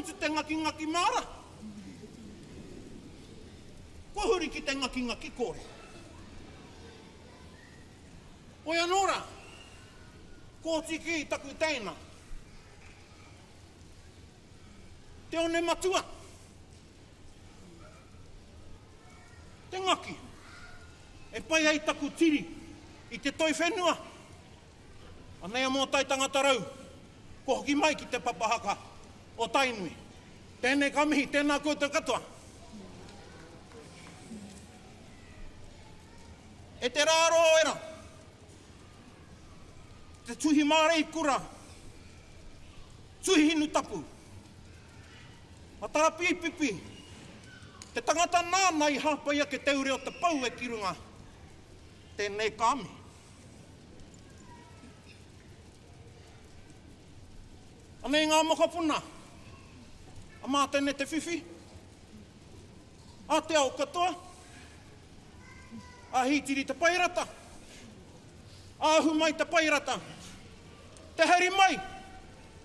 mutu te ngakingaki māra. Kua huri ki te ngakingaki kore. Hoi anō rā, kōti ki taku teina. Te one matua. Te ngaki. E pai ai taku tiri i te toi whenua. Anei a Mōtai Tangata Rau, kua hoki mai ki te papa haka o Tainui. Tēnei ka mihi, tēnā koutou katoa. E te rā roera, te tuhi māreikura, tuhi hinu tapu, a Tarapīpipi, te tangata nāna i hāpai ake te ure o te pou e ki runga, tēnei ka mihi. Anei ngā mokopuna a Mātene Te Whiwhi, a te ao katoa, a Hītiri Te Paerata, a Ahumai Te Paerata, te hari mai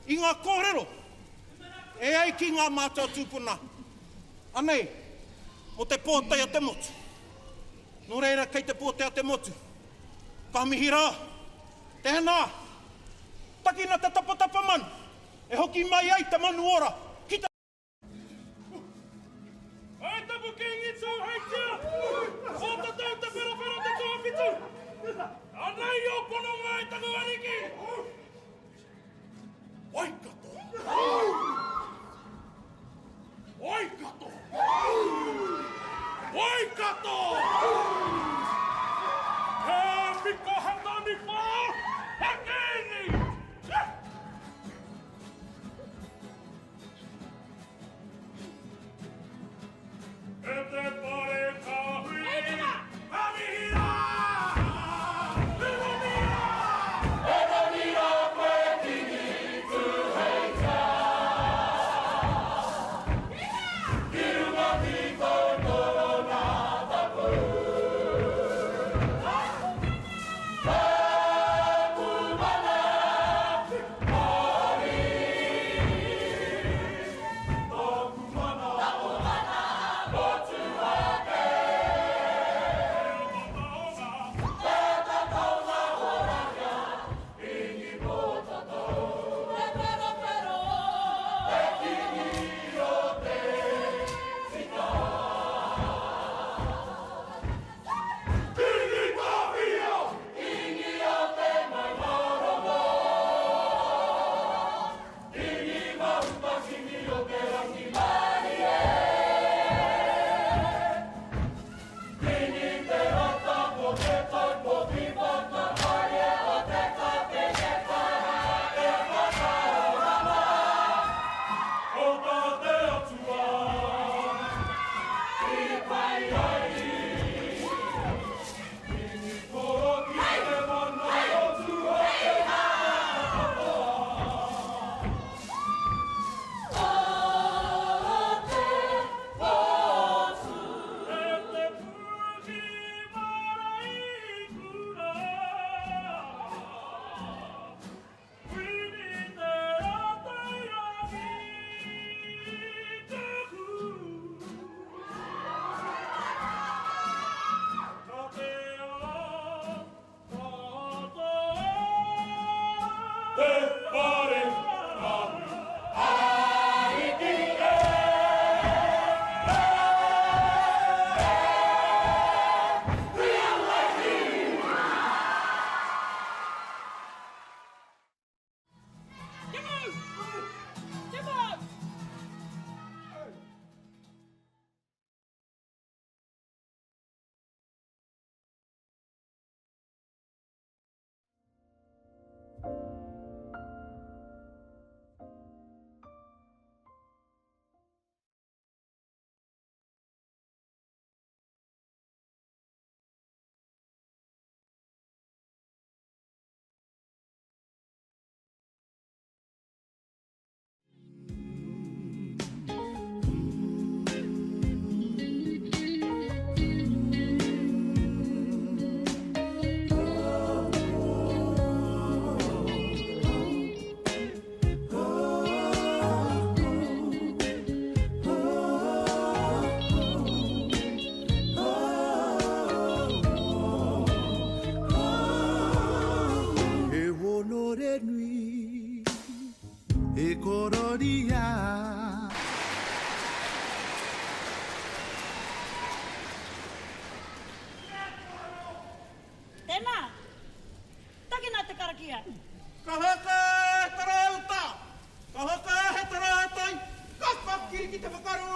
i ngā kōrero e ai ki ngā mātua tūpuna, anei, mō te pōtae o te motu. Nō reira, kei te pōtae o te motu. Ka mihi rā, tēnā, takina te tapatapa manu, e hoki mai ai te manu ora ki te. Hei taku Kīngi Tūheitia, o tatau te wherawhera te tuawhitu, anei ō pononga e taku ariki. Waikato! Waikato! Waikato! He miko he taniwha, he kīngi! karakia. Ka haka he tarauta, ka haka he taratai, ka whakiri ki te whakaaro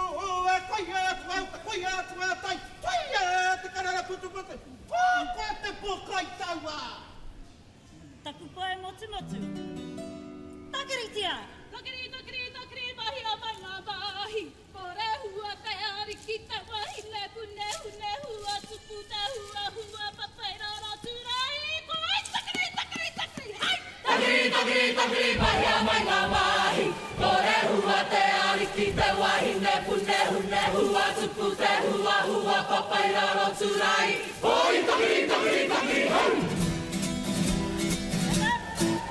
e koia atu au, ka koia atu a tai, koia te karara putuputu, ko koe te pōkai taua! Taku pae motumotu. Takiritia! Takiri, takiri, takiri, mahia mai ngā mahi. Ko Rehua te ariki, te wahine punehu, nehua, tupu te hua, hua, papai, rara, turai, ko ai, takiri, takiri, takiri, hai! Takiri, takiri, takiri, mahia mai ngā mahi. Ko Rehua te ariki, te wahine punehu, nehua, tupu te hua, hua, papai, rara, turai, hoi, takiri, takiri, takiri, hai!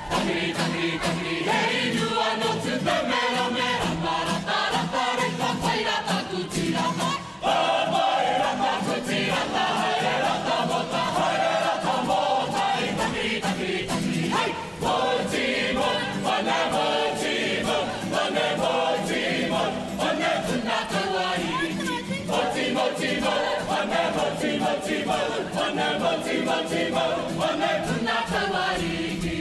Takiri, takiri, takiri, he inu anō tu te mera, mera, marata, rata, reka, pai, rata, kuti, rata, pai, rata, kuti, rata, haere, rata, mota, haere, rata, mota, i takiri, takiri, takiri, hei! Moti, mo, one, moti, mo, one, moti, mo, one, puna tauariki. Moti, moti, mo, one, moti, moti, mo, one, moti, moti, mo, one, puna tauariki.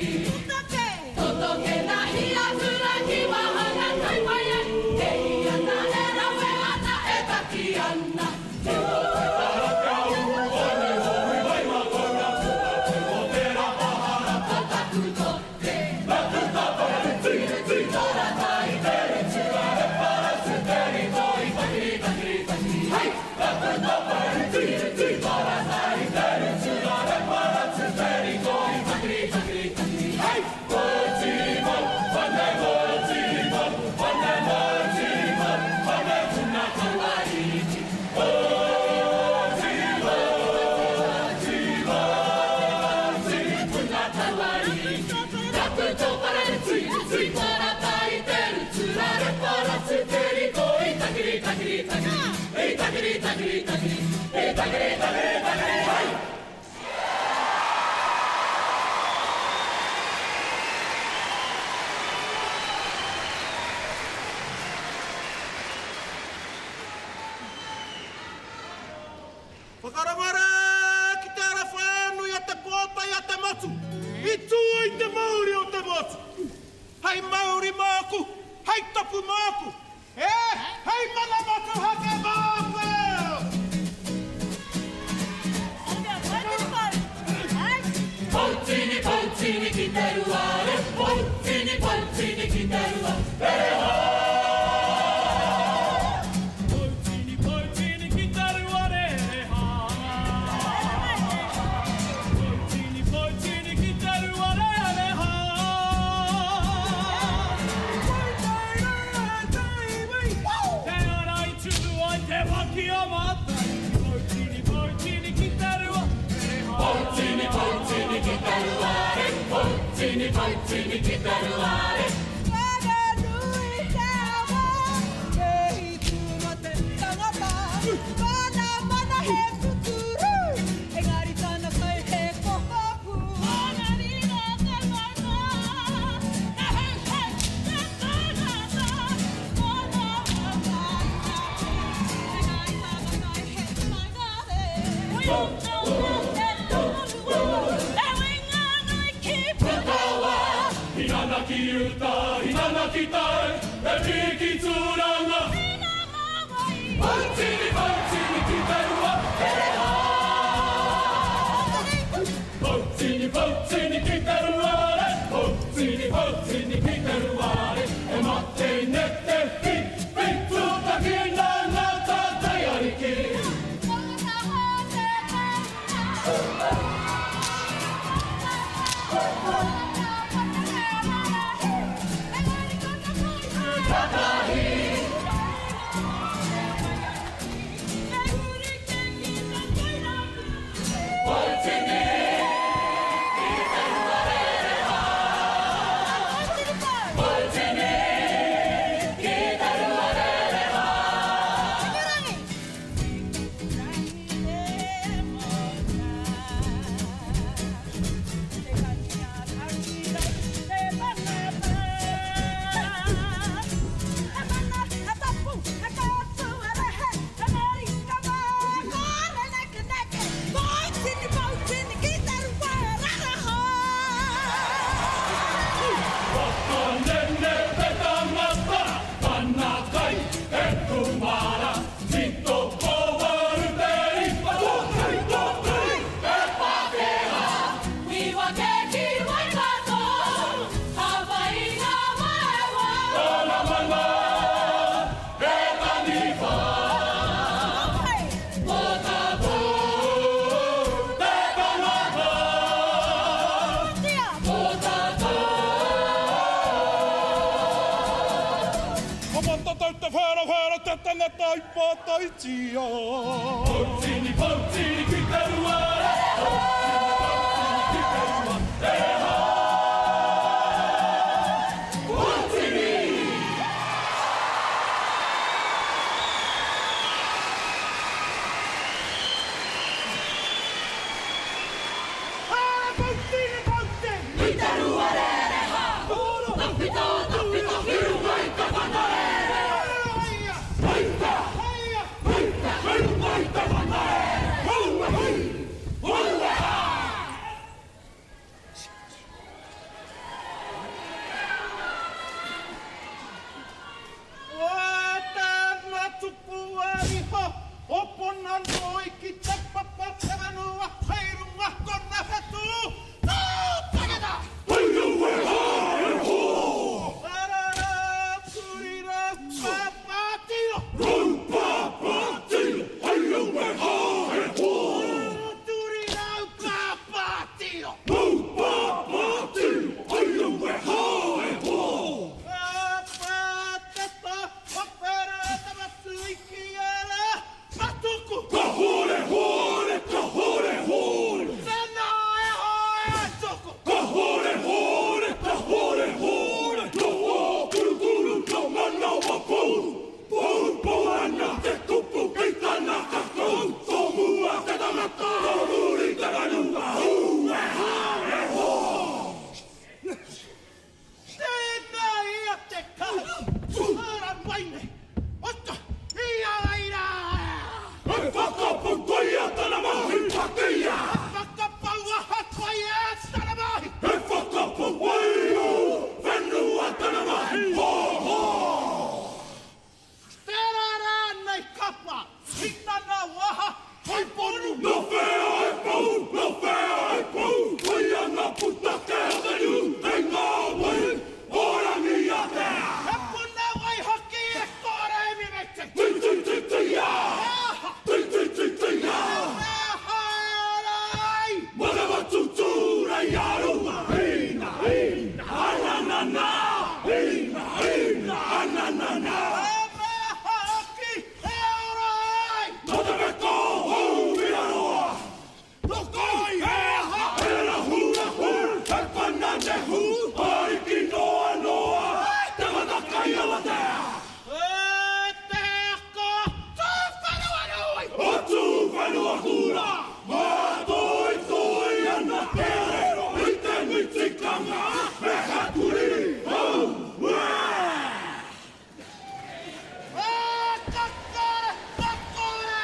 Totoke na hia tura ki wahanga kai mai ai, e i ana, e rawe ana, e taki ana. Te o te tarakau, o ne hoi mai matou na puna o te rapahara. Ko taku toke, taku tapara te tui, tui tora tai te rutua, he para tu te rito i takiri, takiri, takiri, hei! Taku tapara te tui, tui tora tai te rutua, he para tu te rito i takiri, takiri, takiri, hei! Whakarongo rā ki te ara whānui a te pōtae a te motu, i tū ai te mauri o te motu. Hei mauri māku, hei tapu māku, e, hei mana motuhake māku! Poutini, poutini ki te rua, re, poutini, poutini ki te rua, re hā! Poutini, poutini ki te rua, re hā! Poutini, poutini ki te rua, re hā! Te ara i tupu ai te waki o Mātai. Poutini, poutini ki te rua, re hā! Poutini, poutini ki te rua, re, poutini, poutini ki te rua, re. Hinana ki uta, hinana ki tai, e piki tūranga. Poutini, poutini ki te rua, here hā! Poutini, poutini ki te rua, re, poutini, poutini ki te rua, re, e mate ne te whit, whit, tūtaki nana tātai ariki. pātai pātaitia. Poutini, poutini ki te rua re. Poutini, poutini ki te rua e hā. Poutini! Ā, poutini, poutini! Ki te rua rere hā. Tawhito, tawhito ki runga i te whata rere. Haia! Haia! Haia! Haia! Ki runga i te whata rere. Hua hi! Hua hā! O tana tupu ariho, o pona noi ki te papa te whenua, hei runga kona whetū, tū tangata! Arara, kurira, pāpātio! Turira, pāpātio! Pāpātata, papera, tamatu iki ara, matuku! Tēnā e hoe e tuku! Tēnā ia te kaha, ara mai nei, ota, i a ai rā! Whakapaua hakoia tana mahi! Tērā rānei kapa, tinana waha, toiponu! No whea e pau, no whea e pau, koia ngā putake o te riu, kei ngā wai, o rangi ātea. He puna wai hoki e kore e mimiti! Ti ti ti ti ia! Aha! Ti ti ti ti ia! Aha e ora ai! Manawa tūtū rei aruma, hina, hina, ananana, hina, hina, ananana. He mea hoki e ora ai! Nō te meko hou i aroa, No koi he aha! he ra hura hu, he pana nehu, ariki noa noa, te matakai awatea. E te ako, tū whenua nui! O tū whenua kura, mā toi toi ana te arero, i te mitikanga, me hakuri, hau, ua! E kakore, kakore,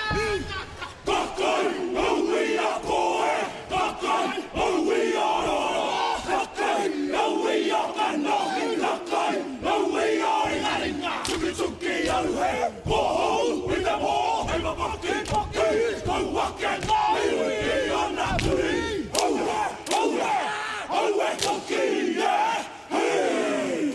kaka! Kakai, au i a koe, kakai, au i a roro, kakai, au i a kanohi, kakai, au i a ringaringa, tuki tuki au he, kohou i te pō, hei mapaki paki, kau ake ngā iwi i ana turi, au he, au he, au he toki e, hei!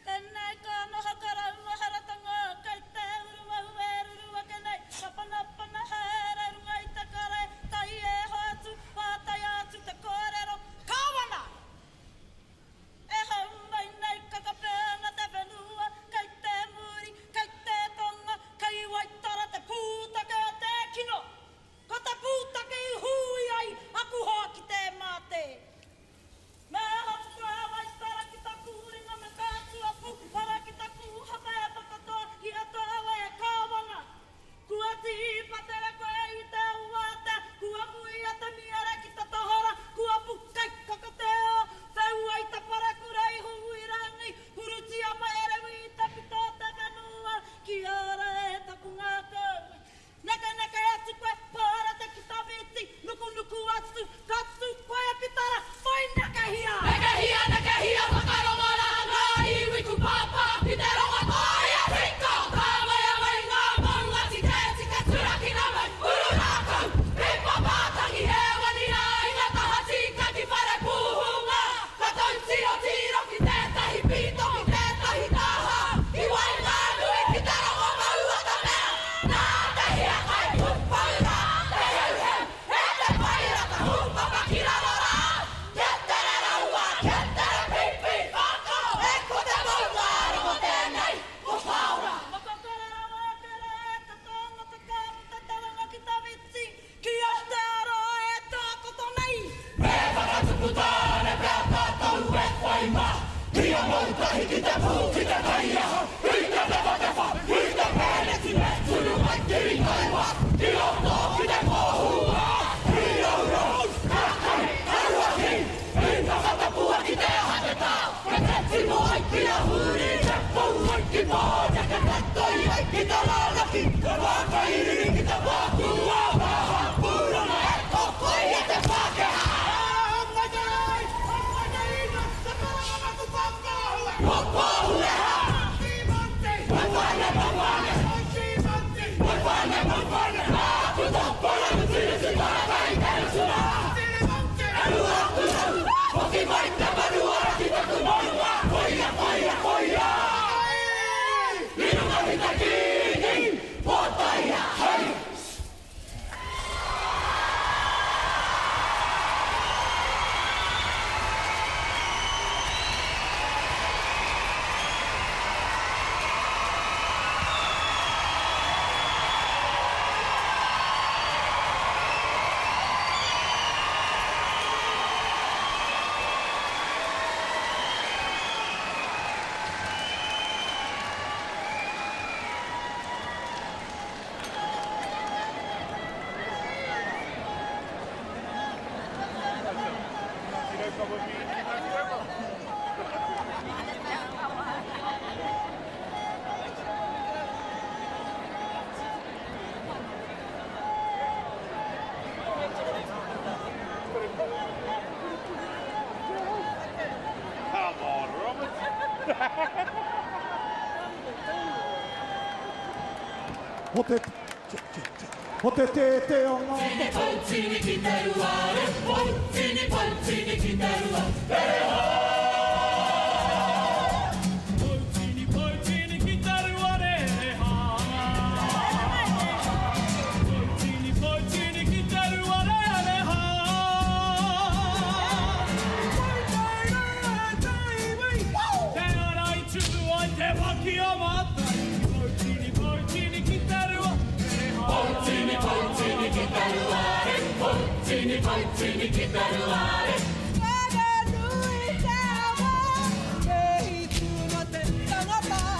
Tēnei ka noho karaumaharatanga, kei te uru au e ruru ake nei, ka panapana haere runga i te kare, kai e hoatu, pātai atu te kōrero, Kāwana! E hau mai nei. Come on, Robert. Ho te, ho te te te o ngā. Te poutini ki te rua, re, poutini, poutini ki te rua, re ho! Poutini, poutini ki te rua, re ha. Poutini, poutini ki te rua, re re ha. Te ara i tupu ai te waki o mātai. Poutini, poutini ki te rua, re ha. Poutini, poutini ki te rua, re, poutini, poutini ki te rua, re. Whakanui te awa, e i tūna te tangata.